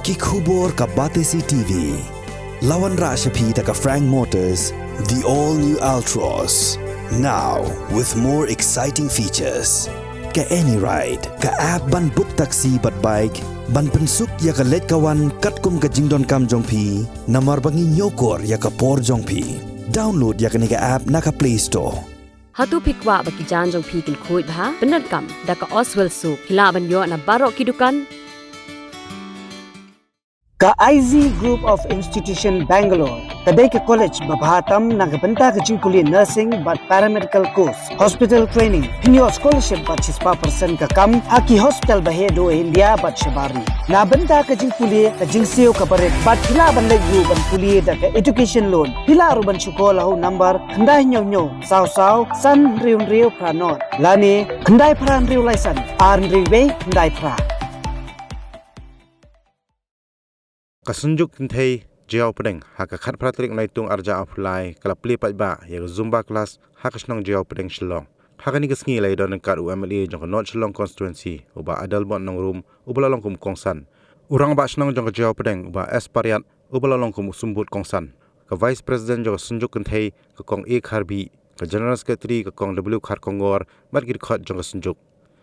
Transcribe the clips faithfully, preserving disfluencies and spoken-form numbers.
Ki khubor ka Batesi T V. La wanrah sha phi da ka Frank Motors, the all new Altroz. Now with more exciting features. Ka AnyRide, ka app ban book taxi bad bike, ban pynsuk ïa ka leit ka wan katkum ka jingdonkam jong phi, namar ba ngi ñiewkor ïa ka por jong phi. Download ïa kane ka app na ka Play Store. Hato phi kwah ba ki jaiñ jong phi kin khuid bha? Pyndonkam da ka Oswell Soap. Phi lah ban ïoh na baroh ki dukan. Ka I Z Group of Institution Bangalore ka dei ka college ba bha tam na ka bynta ka jingpule nursing bad paramedical course, hospital training, pynïoh scholarship bad shispah percent ka kam ha ki hospital ba heh duh India bad shabar ri. Na bynta ka jingpule, ka jingsiew ka barit bad phi lah ban leit ruh ban pule da ka education loan. Phi lah ruh ban shu call ha u number khyndai hynñiew hynñiew saw saw san hynriew hynriew phra nod lane khyndai phra hynriew lai san ar hynriew wei khyndai phra. Ka Synjuk Kynthei Jaiaw Pdeng ha ka khatphra tarik Naitung arhajar arphew lai ka la plie paidbah ïa ka Zumba class ha ka shnong Jaiaw Pdeng, Shillong. Ha kane ka sngi la ïadon ryngkat u M L A jong ka North Shillong Constituency, u Bah Adelbert Nongrum, uba la long kum u kongsan, u rangbah shnong jong ka Jaiaw Pdeng, u Bah S Pariat, uba la long kum u symbud kongsan, ka Vice President jong ka Synjuk Kynthei, ka Kong A Kharbih, ka General Secretary, ka Kong W Kharkongor, bad ki dkhot jong ka synjuk.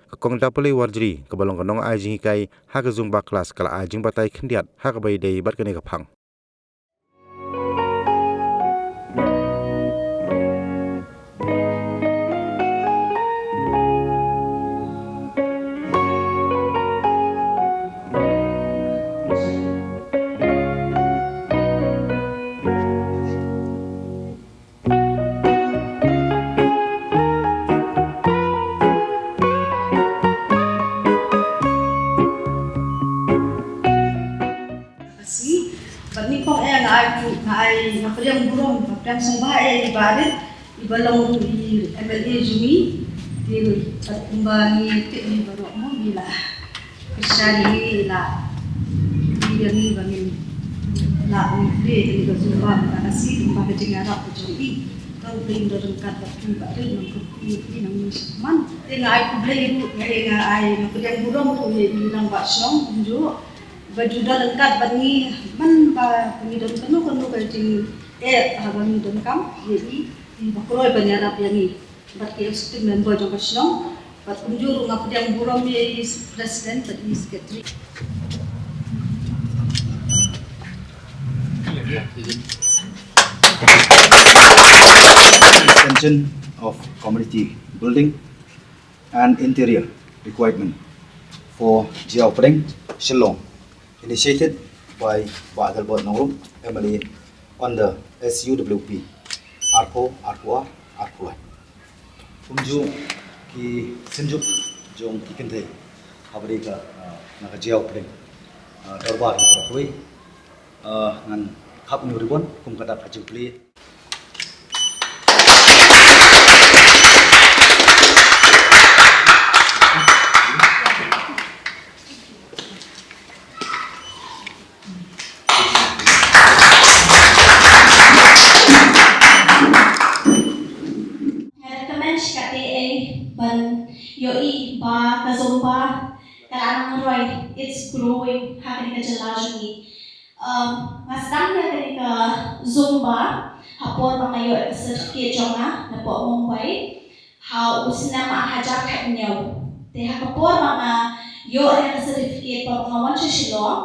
Ka Kong Dapale Warjri, kaba long ka nongai jinghikai ha ka Zumba class, ka la ai jingbatai khyndiat ha kaba ïadei bad kane ka phang. Khasi, bad nyngkong eh nga ai, nga ai, nga pdiang burom, nga pdiang sngewbha eh ïa i Bah Rit, iba long ruh i M L A jong ngi, te bad kumba ngi tip ngi baroh mo ngi la. Kyrshan ïa ngi la, ïa ngi ba ngin lah ban plie kane ka Zumba mynta ka sngi, kumba ka jingïarap ka jong i. To U Blei un don ryngkat bad phi Bah Rit, nang kyrkhu ïa phi, nang ïeng sha khmat. Te nga ai khublei ruh, nga ai, nga ai, nga pdiang burom ruh ïa i rangbah shnong kumjuh. Ba ju don ryngkat bad ngi man ba ngi don kano kano ka jingeh haba ngi donkam ïa i, iba kloi ban ïarap ïa ngi. Bad ki executive member jong ka shnong, bad kumjuh ruh nga pdiang burom ïa i president bad i secretary. Extension of community building and interior requirement for Jaiaw Pdeng, Shillong, initiated by Bah Adelbert Nongrum, M L A, under S U W P, arphew, arphew ar, arphew lai. Kumjuh ki synjuk jong ki kynthei haba dei ka, ah, na ka Jaiaw Pdeng, ah, dorbar ki para kawei, ah, ngan khap ïa u ribbon kum ka dak ka jingplie. Nga recommend shikatdei ban ïohi ba ka Zumba ka la nang roi, it's growing ha kane ka jylla jong ngi. Um, nga sdang ïa kane ka Zumba ha por ba nga ïoh ïa ka certificate jong nga napoh Mumbai ha u snem ar hajar khathynñiew. Te ha ka por ba nga ïoh ïa ka certificate, ba nga wan sha Shillong,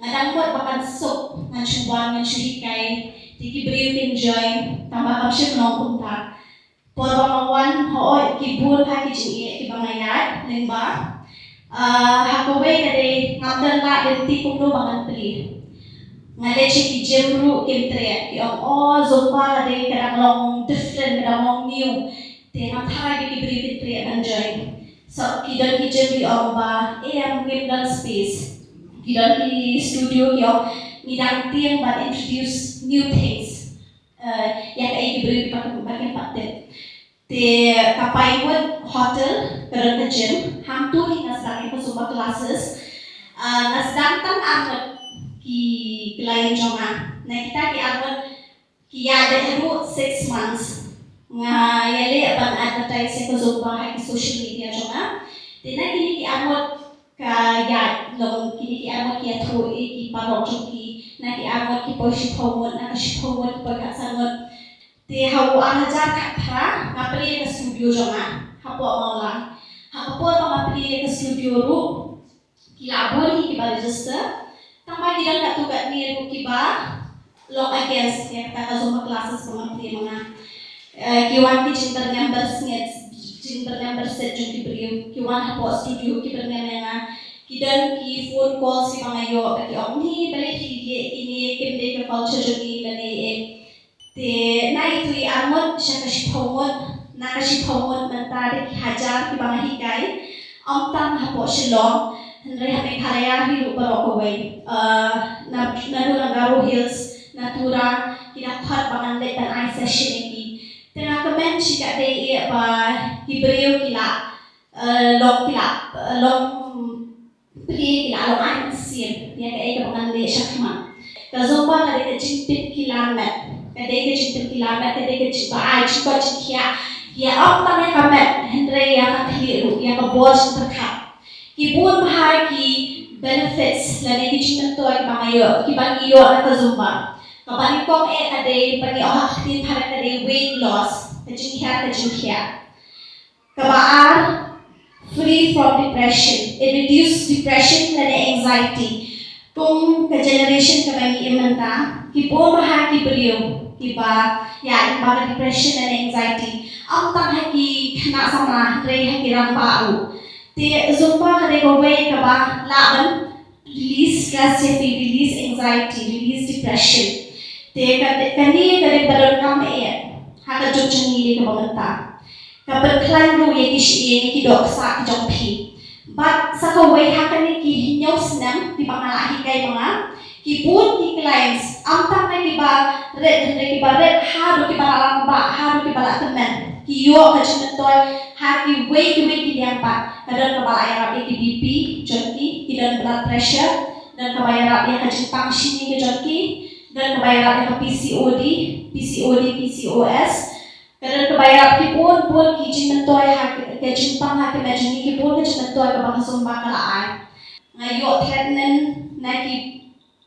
nga dang mut ba ngan suk, ngan shu wan, ngan shu hikai, te ki briew kin join, tangba kam shym long kumta. Por ba nga wan, hooid, ki bun ha ki jingeh kiba nga ïaid lyngba. Ah, ha kawei ka dei ngam don lad lynti kumno ba ngan plie. Nga leit sha ki gym ruh kim treh, ki ong, "Oh, Zumba ka dei ka dang long different, ka dang long new." Te ngam tharai ba ki briew kin treh ban join. So ki don ki gym ki ong ba, "Eh, ngim don space." Ki don ki studio ki ong, "Ngi dang tieng ban introduce new things." Eh, ïa kaei ki briew kiba, ba kin pat tip. Te ka Pinewood Hotel ka don ka gym, hangto hi nga sdang ïa ka Zumba classes. Eh, nga sdang tang arngut ki client jong nga. Na kita ki arngut ki ïaid haduh six months. Nga ïaleh ban advertise ïa ka Zumba ha ki social media jong nga. Te na kine ki arngut ka ïaid Long kine ki arngut ki ïathuh ïa ki paralok jong ki, na ki arngut ki poi shiphew ngut, na ka shiphew ngut ki poi khatsan ngut. Te ha u ar hajar khatphra nga plie ïa ka studio jong nga hapoh Mawlai. Ha ka por ba nga plie ïa ka studio ruh, ki la bun hi kiba register. Tang ba ki don katto katne ruh kiba long against ïa kata ka Zumba classes ba nga plie ma nga. Eh, ki wan ki jingbyrngem byrsnget, jingbyrngem byrset jong ki briew. Ki wan hapoh studio ki byrngem ïa nga. Ki don ki phone calls kiba nga ïoh ba ki ong, ni balei phi leh kine, kim dei ka culture jong ngi lane eh. Te na itu i arngut sha ka shiphew ngut, na ka shiphew ngut mynta dei ki hajar kiba nga hikai. Ym tang hapoh Shillong, hynrei ha Meghalaya hi ruh baroh kawei. Ah, na, naduh na Garo Hills, na Tura, ki da khot ba ngan leit ban ai session ïa ki. Te nga kmen shikatdei ïa ba ki briew ki la, eh, long ki la, eh, long plie ki la long ai mynsiem ïa kaei kaba ngan leh shakhmat. Ka Zumba ka dei ka jingpynkylla met, ka dei ka jingpynkylla met, ka dei ka jingba ai jingkoit jingkhiah. Ïa ym tang ïa ka met hynrei ïa ka khlieh ruh, ïa ka bor jingpyrkhat. Ki bun bha ki benefits lane ki jingmyntoi kiba nga ïoh, kiba ngi ïoh na ka Zumba. Kaba nyngkong eh ka dei, ba ngi ong ha ka ktien phareng ka dei weight loss, ka jinghiar ka jingkhiah. Kaba ar, free from depression. It reduce depression lane anxiety. Kum ka generation kaba ngi im mynta, ki bun bha ki briew kiba ïa im bad ka depression lane anxiety. Ym tang ha ki khynnah samla hynrei ha ki rangbah ruh. Te Zumba ka dei kawei kaba lah ban release stress ïa phi, release anxiety, release depression. Te ka, kane ka dei ba donkam eh ha ka juk jong ngi kaba mynta. Ka pynkhlaiñ ruh ïa ki shyieng, ïa ki dohkha ki jong phi. Bad sa kawei ha kane ki hynñiew snem kiba nga la hikai ma nga, ki bun ki clients, ym tang na kiba rit, hynrei kiba rit haduh kiba la rangbah, haduh kiba la tymmen, ki ïoh ka jingmyntoi ha kiwei kiwei ki liang pat. Ka don kaba la ïarap ïa ki B P jong ki, ki don blood pressure, don kaba ïarap ïa ka jingpang shini ka jong ki, don kaba ïarap ïa ka P C O D, P C O D, P C O S. Ka don kaba ïarap ki bun bun ki jingmyntoi ha ka jingpang ha ka met jong ngi, ki bun ki jingmyntoi kaba ka Zumba ka la ai. Nga ïoh threaten na ki,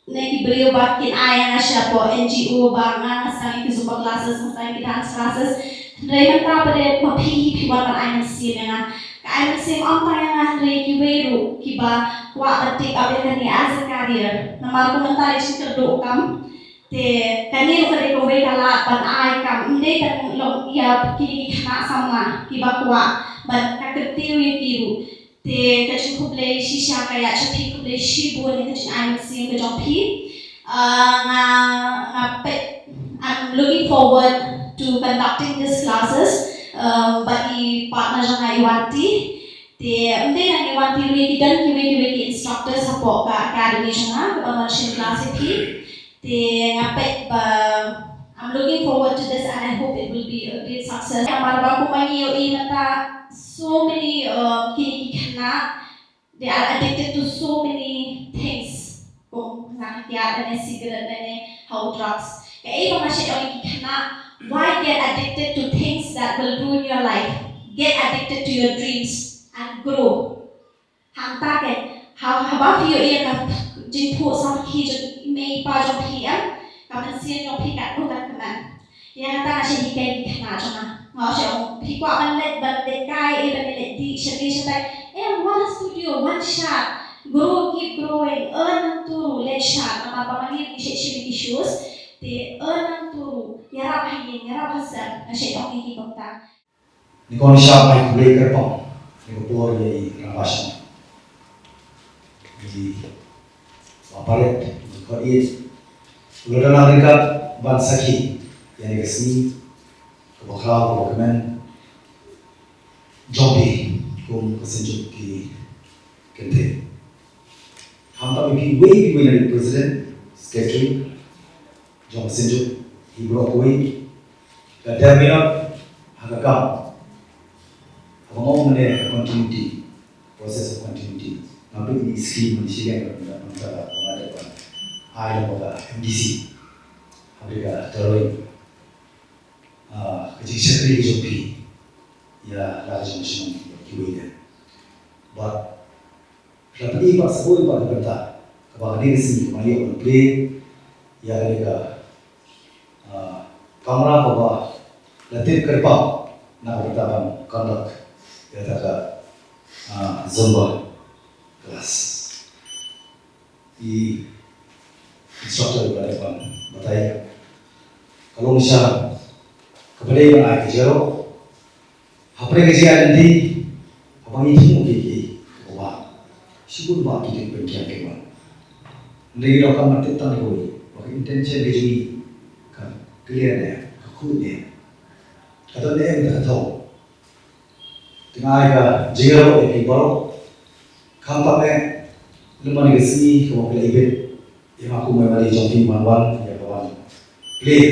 na ki briew ba kin ai ïa nga shapoh N G O ba nga, nga sdang ïa ki Zumba classes, nga sdang ïa ki dance classes. Hynrei mynta pat de ma phi hi phi wan ban ai mynsiem ïa nga. Ka ai mynsiem ym tang ïa nga hynrei kiwei ruh kiba kwah ban take up ïa kane as a career. Namar kumta ka jingkyrduh kam. Te kane ruh ka dei kawei ka lad ban ai kam, ym dei tang long ïa kine ki khynnah samla kiba kwah, ban ka kyntiew ïa ki ruh. Te ka jingkhublei shisha ka ïa sha phi, khublei shibun ïa ka jingai mynsiem ka jong phi. Ah, nga, nga peit, I'm looking forward to conducting these classes, um, bad i partner jong nga i Wanti. Te ym dei tang i Wanti ruh, ki don kiwei kiwei ki instructors hapoh ka academy jong nga, kaba ngan shim class ïa phi. Te nga peit ba, I'm looking forward to this and I hope it will be a great success. Namar ba kumba ngi ïohi mynta, so many, uh, kine ki khynnah, they are addicted to so many things. Kum na ka kiad lane cigarette lane ha u drugs. Kaei ba nga shait ong ïa ki khynnah, why get addicted to things that will ruin your life? Get addicted to your dreams and grow. Hangta keiñ, ha, haba phi ïohi ïa ka jingthoh sakhi jong i mei i pa jong phi, em, ka mynsiem jong phi ka duh ka kmen. Ïa kata nga shait hikai ki khynnah jong nga. Nga shait ong, phi kwah ban leit, ban leit kai, eh, ban leit dih shane shatai. Em, wan ha studio, wan shad. Grow, keep growing. Earn nangtu ruh, leit shad. Namar ba ma ngi ngi shait shim ïa ki shows. Te earn nangtu ruh, ïarap ha ïing, ïarap ha sem. Nga shait ong ïa ki kumta. Nyngkong nyngkong sha mai khublei kyrpang. Ïa ka por ïa i Rangbah Shnong, i Bah Paret, i Khot Ïeit, u la don ryngkat ban sakhi ïa kane ka sngi kaba khraw kaba kmen jong phi kum ka Synjuk ki kynthei. Khamtam ïa phi uwei pa uwei na ki president, secretary jong ka Synjuk, hi baroh kawei. Ka dang ïa ha ka kam. Haba nga ong mynne ka continuity, process of continuity. Nga peit ïa i scheme mynne shiliang ka, ka, ka, ka, ka, ai lyngba ka M D C. Haba ka Tyroi, ah, ka jingshakri ka jong phi ïa la ka jong ka shnong kiwei de. Bad Ka la pyni pat sa kawei pat ka bynta kaba kane ka sngi ka ban ïoh ban plie ïa kane ka, ah, kamra kaba la tip kyrpang na ka bynta ban conduct ïa kata ka, ah, Zumba class. I instructor ba la dep ban batai ka long sha kaba dei ban ai ka jingïaroh hapdeng ka jingïaid lynti, haba ngi thmu kiei kiei kiba bha, shibun bah ki jingpynkiang ki mon. Hynrei ngi donkam ban tip tang kawei ba ka intention ka jong ngi ka clear ne ka khuid ne ka don ne em ka thaw. Te nga ai ka jingïaroh ïa phi baroh, khamtam eh lem bad ka sngi kaba phi la ibit ïa nga kum u mei mane jong phi ban wan ïa ka ban plie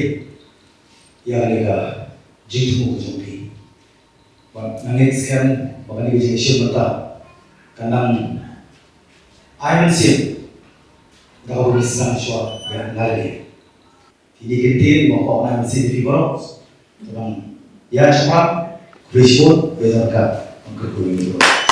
ïa kane ka jingthmu ka jong phi. Bad nga ngeit skhem ba kane ka jingïashim bynta kan nang ai mynsiem da kaba ngi sdang shuwa ïa nga lade. Kine ki ktien ba kwah ban ai mynsiem ïa phi baroh. Te ban ïa shaphrang, khublei shibun, ba don ka ban kyrkhu ïa ngi baroh.